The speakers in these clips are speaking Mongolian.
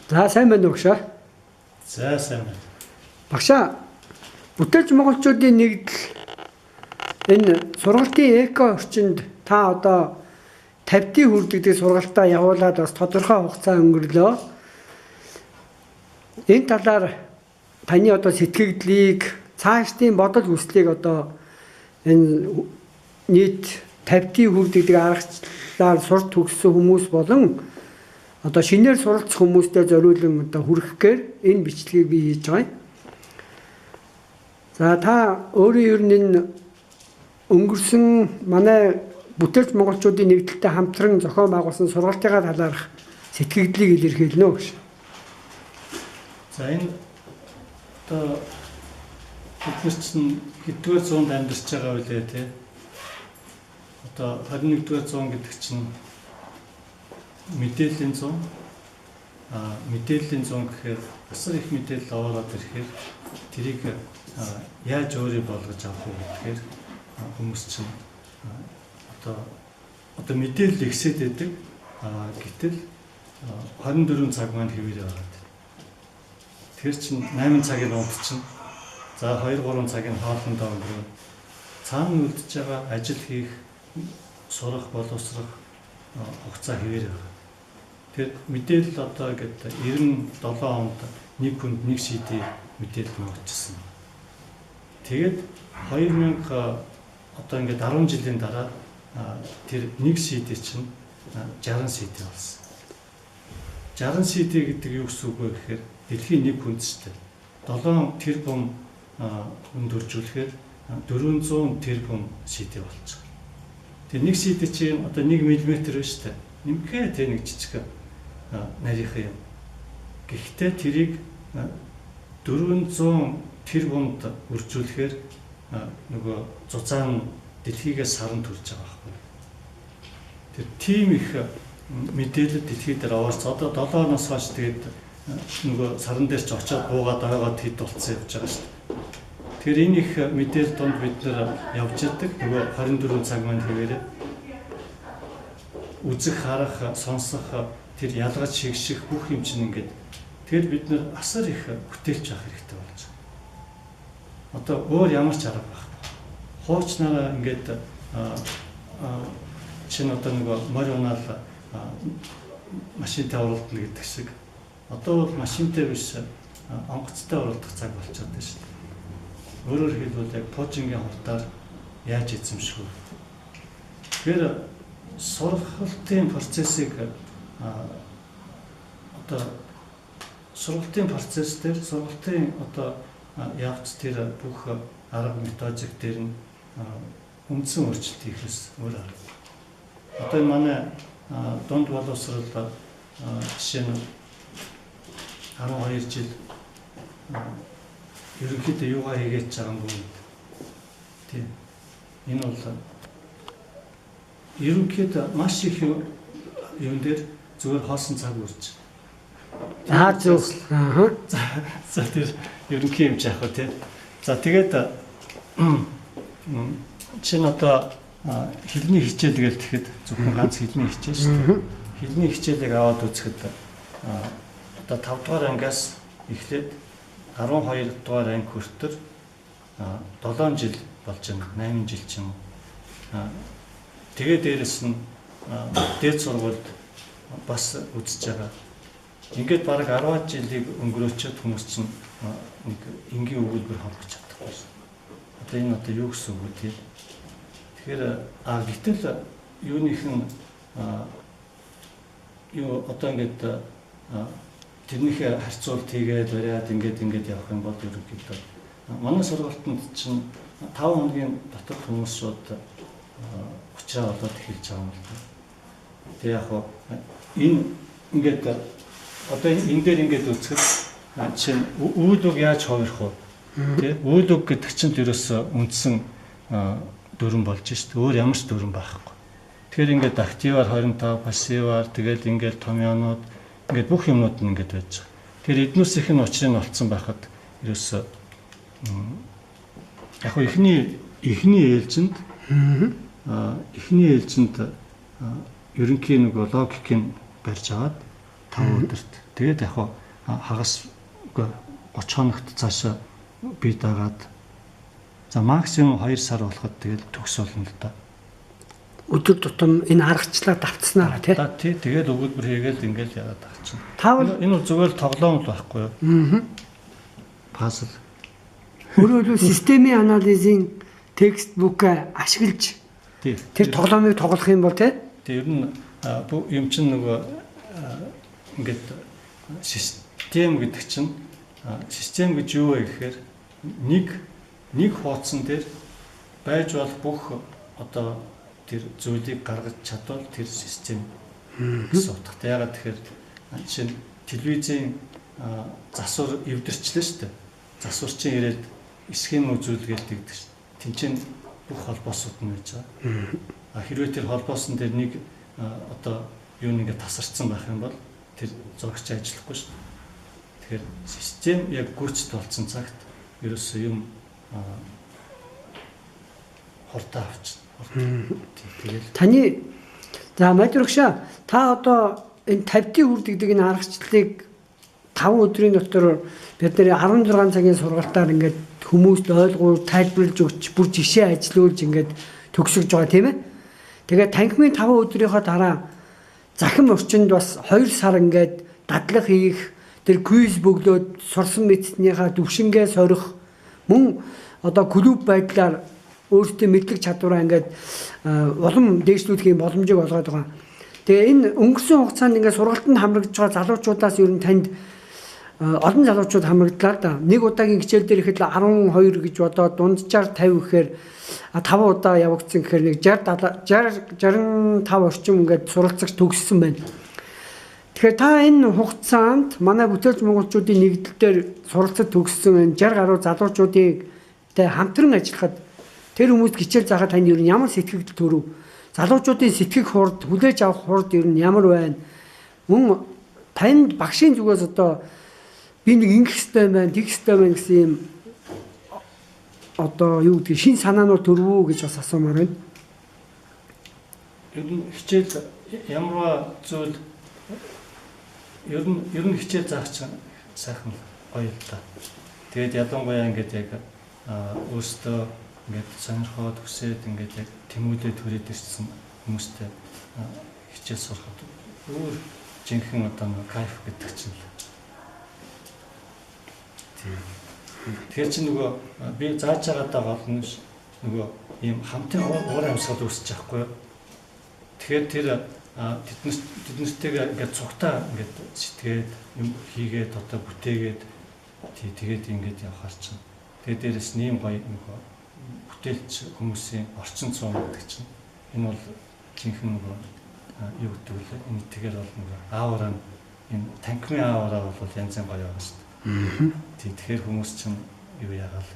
За сайн байна уу багшаа? За сайн байна. Багшаа, бүтээлч монголчуудын нэгдэл энэ сургалтын эко орчинд та одоо 50-ийн хүрдэгдэг сургалтаа явуулаад бас тодорхой хугацаа өнгөрлөө. Энэ талаар таны одоо сэтгэгдлийг, цаашдын бодол хүслийг одоо энэ нийт 50-ийн хүрдэгдэг аргачлалаар сурт төгссөн хүмүүс болон одоо шинээр суралцах хүмүүстэй зориулан одоо хүргэхээр энэ бичлэгийг би хийж байгаа юм. За та өөрийн ер нь энэ өнгөрсөн манай бүтээлч монголчуудын нэгдэлтэй хамтран зохион байгуулсан сургалтынхаа талаарх сэтгэгдлийг илэрхийлнэ үү гэж. За энэ одоо бид нар чинь хэддүгээр зуунд амьдарч байгаа үлээ те. Одоо 21-р зуун гэдэг чинь мэдээллийн зуун. Мэдээллийн зуун гэхээр асар их мэдээлэл аваад ирэхээр тэрийг яаж өөрийн болгож авах вэ гэхээр хүмүүс чинь одоо мэдээлэл ихсээд байдаг. Гэтэл 24 цаг маань хэвээр байгаа. Тэр чинь 8 цагийн унт чинь за 2 3 цагийн хоолндоо өнгөрөө. Цаана үлдэж байгаа ажил хийх, сурах, боловсрох хугацаа хэвээр байгаа. Тэр мэдээлэл одоо ингээд 97 онд нэг хүнд нэг CD мэдээлэл ногдчихсон. Тэгээд 2000 одоо ингээд 10 жилийн дараа тэр нэг CD чинь 60 CD болсон. 60 CD гэдэг юу гэсэн үг вэ гэхээр дэлхийн нэг хүнд шүү дээ. 7 тэрбум хүнд үржүүлэхээр 400 тэрбум CD болчих. Тэр нэг CD чинь одоо 1 мм байна шүү дээ. Нэмхээ тэр нэг жижиг нарийнхан юм. Гэхдээ тэрийг 400 тэрбумд үржүүлэхээр нөгөө зузаан дэлхийгээс саран төрж байгаа байхгүй. Тэр тийм их мэдээлэл дэлхий дээр аваарч одоо 7 оноос хойш тэгээд нөгөө саран дээр ч очиод буугаад ойгоод хэд болцсон явж байгаа шүү дээ. Тэгэхээр энэ их мэдээлэл донд бид нэр явж идэг. Нөгөө 24 цаг маань хэвээрээ үзэх, харах, сонсох тэр ялгаж шигших бүх юм чинь ингээд тэгэхээр бид нэр асар их бүтээлч авах хэрэгтэй болж байгаа. Одоо өөр ямар ч арга байхгүй. Хуучнараа ингээд чинь одоо нөгөө морь унаал машинтай уралдана гэдэг шиг одоо бол машинтай биш онгоцтой уралдах цаг болчиход байна шүү дээ. Өөрөөр хэлбэл яг пуужингийн хурдаар яаж эзэмших вэ? Тэгэхээр сургалтын процессыг одоо сургалтын процесс дээр сургалтын одоо явц тэр бүх арга методик дээр нь үндсэн өөрчлөлт хийхээс өөр арга. Одоо энэ манай дунд боловсрол жишээ нь 12 жил ерөнхийдөө юугаа хийгээд байгаа юм бэ? Тийм. Энэ бол ерөнхийдөө маш их юм дээр зүгээр хоосон цаг үрж. За зөв. Аа. За тэр ерөнхий юм ч яах вэ те. За тэгээд чинь одоо хэлний хичээл гээл тэгэхэд зөвхөн ганц хэлний хичээл шүү дээ. Хэлний хичээлийг аваад үзэхэд одоо 5 дугаар ангиас эхлээд 12 дугаар анги хүртэл 7 жил болж байна. 8 жил ч юм уу. Тэгээ дээрэс нь дээд сургуульд бас үзэж байгаа. Ингээд бараг 10 жилийг өнгөрөөчөөд хүмүүс чинь нэг энгийн өгүүлбэр холбож чадахгүй шээ. Одоо энэ одоо юу гэсэн үг вэ тийм? Тэгэхээр гэтэл юуныхэн юу одоо ингээд тэрнийхээ харьцуулт хийгээд бариад ингээд явах юм бол ерөнхийдөө манай сургалтанд чинь 5 хоногийн дотор хүмүүс шууд учраа олоод эхэлж байгаа юм л да. Тэгээ яг хоо энэ ингээд одоо энэ дээр ингээд үзэхэд жишээ нь үйл үг яаж хувирах вэ? Тэ үйл үг гэдэг чинь ерөөсөө үндсэн дүрм болж шít. Өөр ямар ч дүрм байхгүй. Тэгэхээр ингээд активаар 25, пассиваар тэгэл ингээд томьёонууд ингээд бүх юмнууд нь ингээд байж байгаа. Тэгэхээр эднүсийнх нь учрыг нь олцсон байхад ерөөсөө яг хөө эхний ээлжинд ерөнхий нөгөө логикийг барьж аваад 5 өдөрт. Тэгээд яг хагас 30 хоногт цаашаа бие дагаад за максимум 2 сар болоход тэгэл төгс болно л да. Өдөр тутам энэ аргачлаа давтснараа тий. Тий, тэгэл өгүүлбэр хийгээл ингээл яагаад тагчин. Энэ бол зүгээр л тоглоом л байхгүй юу? Аа. Пазл. Өөрөөр хэлбэл системийн анализийн текстбુક ашиглаж тэр тоглоомыг тоглох юм бол тий. Тий, ер нь юм чинь нөгөө ингээд систем гэдэг чинь систем гэж юу вэ гэхээр нэг хуудсан дээр байж болох бүх одоо тэр зүйлийг гаргаж чадвал тэр систем гэсэн утгатай. Яагаад тэгэхээр жишээ нь телевизийн засвар эвдэрчлээ шүү дээ. Засвар чинь ирээд схем үзүүлгээл тэгдэг шүү. Тинчэн бүх холбоосууд нь байж байгаа. А хэрвээ тэр холбоосон дээр нэг одоо юу нэгэ тасарсан байх юм бол тэр зурагч ажиллахгүй шүү. Тэгэхээр систем яг гүйцэд болсон цагт ерөөсөө юм хурдан авчихна. Тэгэл таны за Мадурагшаа та одоо энэ 50-ийн хүрд гэдэг энэ аргачлалыг 5 өдрийн дотор бид нэр 16 цагийн сургалтаар ингээд хүмүүст ойлгуул тайлбарлаж өгч бүр жишээ ажилуулж ингээд төгсөж байгаа тийм ээ. Тэгээд танхимын 5 өдрийнхөө дараа захим орчинд бас 2 сар ингээд дадлаг хийх, тэр квиз бөглөөд сурсан мэдснийхаа төвшингээ сорих, мөн одоо клуб байдлаар өөрсдийн мэдлэг чадвараа ингээд улам дээшлүүлэх юм боломжийг олгоод байгаа. Тэгээ энэ өнгөрсөн хугацаанд ингээд сургалтанд хамрагдж байгаа залуучуудаас ер нь танд олон залуучууд хамрагдлаа л да. Нэг удаагийн хичээл дээр ихэд 12 гэж бодоод дунджаар 50 гэхээр 5 удаа явагдсан гэхээр нэг 60 70 65 орчим ингээд суралцагч төгссөн байна. Тэгэхээр та энэ хугацаанд манай бүтээлч монголчуудын нэгдэл дээр суралцад төгссөн энэ 60 гаруй залуучуудыг тэ хамтран ажиллахад тэр хүмүүст хичээл заахад танд ер нь ямар сэтгэгдэл төрөв? Залуучуудын сэтгэх хурд, хүлээж авах хурд ер нь ямар байна? Мөн танд багшийн зүгээс одоо би нэг ингэх ёстой юм байна, тэгэх ёстой байна гэсэн юм одоо юу гэдгийг шин санаанууд төрвөө гэж бас асуумаар байна. Ер нь хичээл ямарваа зүйл ер нь хичээл заах чинь сайхан гоё л да. Тэгээд ялангуяа ингээд яг өөрсдөө ингээд сонирхоод хүсээд ингээд яг тэмүүлээ төрээд ирсэн хүмүүстэй хичээл сурахад өөр жинхэнэ одоо нэг кайф гэдэг чинь л. Тэгэхээр чи нөгөө би зааж байгаадаа гол нь нөгөө ийм хамтын уур амьсгал үүсэж байхгүй юу? Тэгэхээр тэр тэд нартэйгээ ингээд цугтаа ингээд сэтгээд юм хийгээд одоо бүтээгээд тэгээд ингээд явахаар чинь. Тэгээд дээрэс нь ийм гоё нөгөө бүтээлч хүмүүсийн орчин цуун гэдэг чинь энэ бол жинхэнэ нөгөө юу гэдэг вэ? Энэ тэгэхээр бол нөгөө аавраа энэ танхимын аавраа бол янз янз гоё байгаа шүү дээ. Тэгэхээр хүмүүс чинь юу яагаал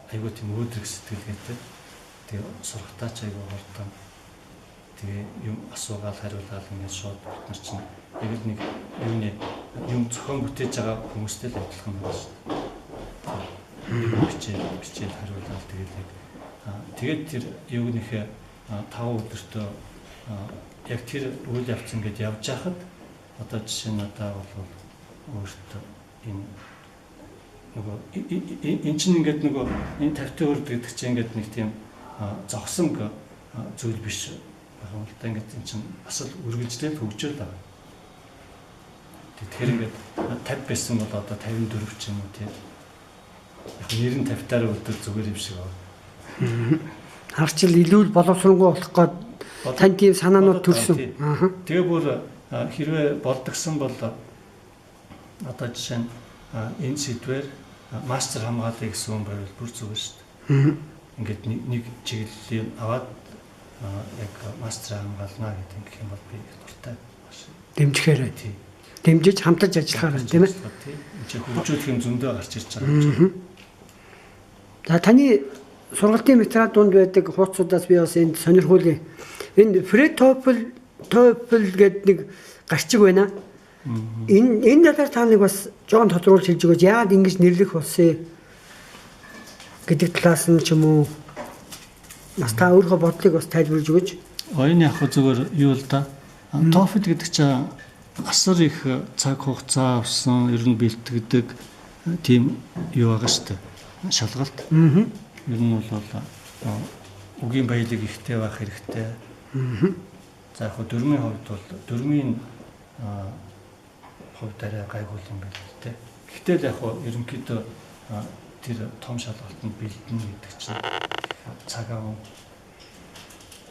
айгуу тийм өөдрөг сэтгэлгээтэй. Тэгээ сурахтаа ч айгуу хурдан. Тэгээ юм асуугаал хариулаад ингээд шууд бид нар чинь яг л нэг юуны юм зохион бүтээж байгаа хүмүүстэй л адилхан байна шүү дээ. Бичээл хариулаад тэгээд яг тэгээд тэр юуныхээ 5 өдөртөө яг тэр үйл явц ингээд явж байхад одоо жишээ нь надаа бол өөртөө энэ нөгөө энэ чинь ингээд нөгөө энэ 50 өрд гэдэг чинь ингээд нэг тийм зогсон зүйл биш байгаа юм л да. Ингээд энэ чинь бас л үргэлжлээд хөгжөөл байгаа. Тэгэхээр ингээд 50 байсан бол одоо 54 ч юм уу тийм. Яг нэр нь 50-таараа өдөр зүгээр юм шиг байна. Харчил илүү л боловсронгуй болох гээд тань тийм санаанууд төрсөн. Тэгээ бүр хэрвээ болдгсон бол одоо жишээ нь энэ сэдвээр мастер хамгаалъя гэсэн хүн байвал бүр зүгээр шүү дээ. Ингээд нэг чиглэлийг аваад яг мастер хамгаална гэдэг ингэх юм бол би их дуртай маш. Дэмжихээр тий. Дэмжиж хамтарч ажиллахаар байна тийм ээ. Энд чинь хөгжүүлэх юм зөндөө гарч ирж байгаа юм чинь. За таны сургалтын материал дунд байдаг хуудсуудаас би бас энд сонирхуулъя. Энэ Фред Тофел гэдэг нэг гарчиг байна. Энэ талаар та нэг бас жоон тодруулж хэлж өгөөч. Яагаад ингэж нэрлэх болсон гэдэг талаас нь ч юм уу бас та өөрийнхөө бодлыг бас тайлбарлаж өгөөч. Энэ яг зүгээр юу л да. TOEFL гэдэг чинь асар их цаг хугацаа авсан, ер нь бэлтгэдэг тийм юу байгаа шүү дээ. Шалгалт. Ер нь бол үгийн баялаг ихтэй байх хэрэгтэй. За яг хөө дөрмийн хувьд бол дөрмийн хувьд арай гайгүй юм байна л дээ. Гэхдээ л яг хөө ерөнхийдөө тэр том шалгалтанд бэлдэнэ гэдэг чинь цаг ав.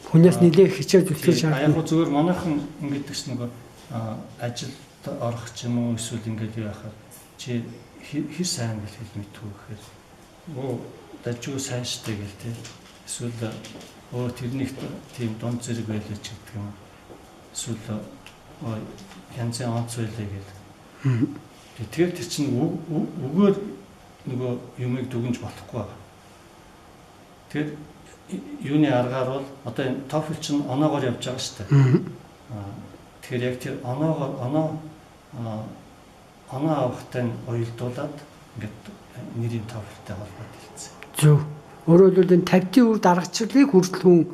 Хүнээс нэлээх хичээл зүтгэл шаардна. Яг хөө зүгээр манайхан ингэдэг чинь нөгөө ажилд орох ч юм уу эсвэл ингээд юу яхаар чи хэр сайн гэж хэл мэдгүй гэхээр өө дажгүй сайн штэ гэл те. Эсвэл өө тэрнийг тийм дунд зэрэг байлаа ч гэдэг юм. Эсвэл янзын онц байлаа гэл. Тэгэхээр тэр чинь үгээр нөгөө юмыг дүгнж болохгүй байгаа. Тэгэхээр юуны аргаар бол одоо энэ TOEFL чинь оноогоор явж байгаа шүү дээ. Тэгэхээр яг тэр оноогоор оноо авахтай нь уялдуулаад ингээд нэрийн TOEFL-тэй холбоод хэлсэн. Зөв. Өөрөөр хэлбэл энэ 50-ийн үр даргачлалыг хүртэл хүн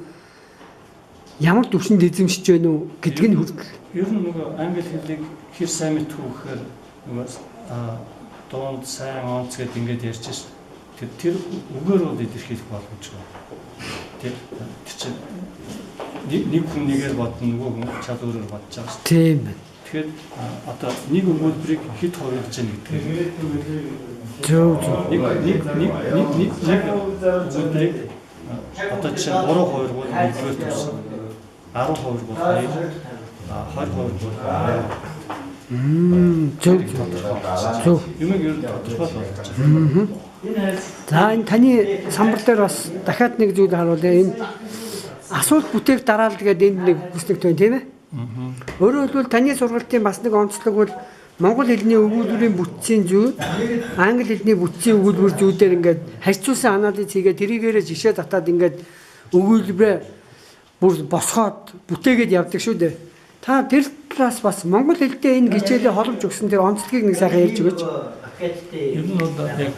ямар түвшинд эзэмшиж байна уу гэдг нь хүртэл. Ер нь нөгөө англи хэлийг хэр сайн мэдэх үү гэхээр нөгөө дунд сайн онц гэдээ ингээд ярьж шээ. Тэр үгээр бол илэрхийлэх боломжгүй. Тэр чинь нэг хүн нэгээр бодно, нөгөө хүн шал өөрөөр бодож байгаа шүү. Тийм байна. Тэгэхээр одоо нэг өгүүлбэрийг хэд хувирж яах гэдгээр. Зөв зөв. Нэг өгүүлбэрийг одоо жишээ нь 3 хувиргуул нэгдүгээр төвшин, 10 хувиргуул 2, 20 хувиргуул 3. Зөв зөв. Юмыг ер нь тодорхой болгож байгаа. За энэ таны самбар дээр бас дахиад нэг зүйл харуулъя. Энэ асуулт бүтээх дараалал гэдэг энд нэг бүслэгт байна тийм ээ. Өөрөөр хэлбэл таны сургалтын бас нэг онцлог бол монгол хэлний өгүүлбэрийн бүтцийн зүй, англи хэлний бүтцийн өгүүлбэр зүйдээр ингээд харьцуулсан анализ хийгээд тэрийгээрээ жишээ татаад ингээд өгүүлбэрээ бүр босгоод бүтээгээд явдаг шүү дээ. Та тэр талаас бас монгол хэлтэй энэ хичээлээ холбож өгсөн тэр онцлогийг нэг сайхан ярьж өгөөч. Ер нь бол яг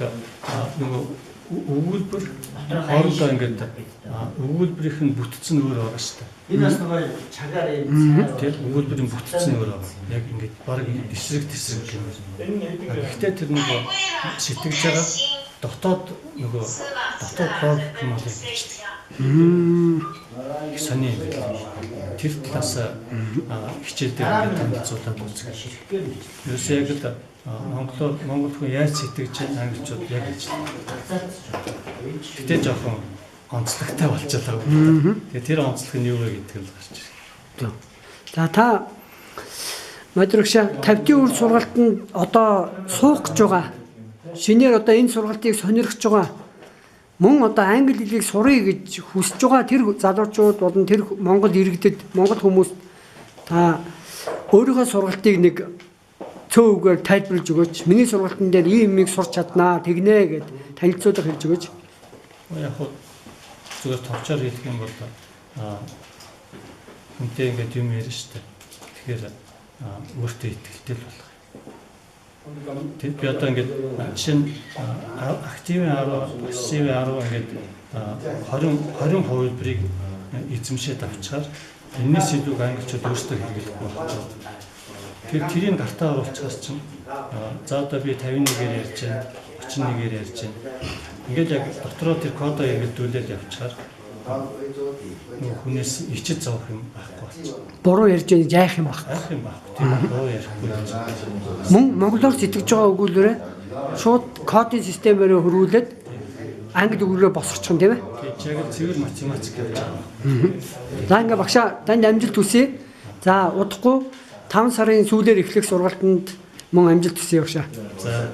нөгөө өгүүлбэр хоорондоо ингээд өгүүлбэрийнх нь бүтц нь өөр байгаа шүү дээ. Энэ бас нөгөө чагаар юм. Тэр өгүүлбэрийн бүтц нь өөр байгаа. Яг ингээд баг эсрэг тэсрэг юм. Гэхдээ тэр нөгөө сэтгэж байгаа дотоод нөгөө дотоод логик юм бол гэж. Их сони юм байна. Тэр талаас хичээл дээр ингээд танилцуулаад үзэх. Ерөөсөө яг л Монгол хүн яаж сэтгэж байгаа англичууд яг ажиллана. Гэтэ жоохон онцлогтой болчихлоо. Тэгээ тэр онцлог нь юу вэ гэдэг нь гарч ирэх. За та Мадрагша 50-ийн үр сургалтанд одоо суух гэж байгаа. Шинээр одоо энэ сургалтыг сонирхож байгаа. Мөн одоо англи хэлийг сурыг гэж хүсэж байгаа тэр залуучууд болон тэр монгол иргэдэд, монгол хүмүүст та өөрийнхөө сургалтыг нэг цөө үгээр тайлбарлаж өгөөч. Миний сургалтын дээр ийм юмыг сурч чаднаа, тэгнэ гэд танилцуулга хийж өгөөч. Яг хөө зүгээр товчоор хэлэх юм бол хүнтэй ингээд юм ярина шүү дээ. Тэгэхээр өөртөө итгэлтэй л болох. Тэр би одоо ингээд жишээ нь активын 10, пассивын 10 ингээд 20 хувилбарыг эзэмшээд авчаар энэс илүү англичууд өөрсдөө хэрэглэхгүй байхгүй. Тэр тэрийг гартаа оруулчихаас чинь за одоо би 51-ээр ярьж байна, 31-ээр ярьж байна. Ингээд яг дотроо тэр кодоо хэрэглүүлээд явчихаар хүнээс ичид зовох юм байхгүй болчих. Буруу ярьж байна яах юм байхгүй. Яах юм байхгүй. Тэр буруу ярихгүй. Мөн монголоор сэтгэж байгаа өгүүлбэрээ шууд кодын системээр хөрвүүлээд англи өгүүлбэрээр босгочих юм тийм ээ. Тийм яг л цэвэр математик явж байгаа. За ингээ багшаа танд амжилт хүсье. За удахгүй 5 сарын сүүлээр эхлэх сургалтанд мөн амжилт хүсье багшаа. За.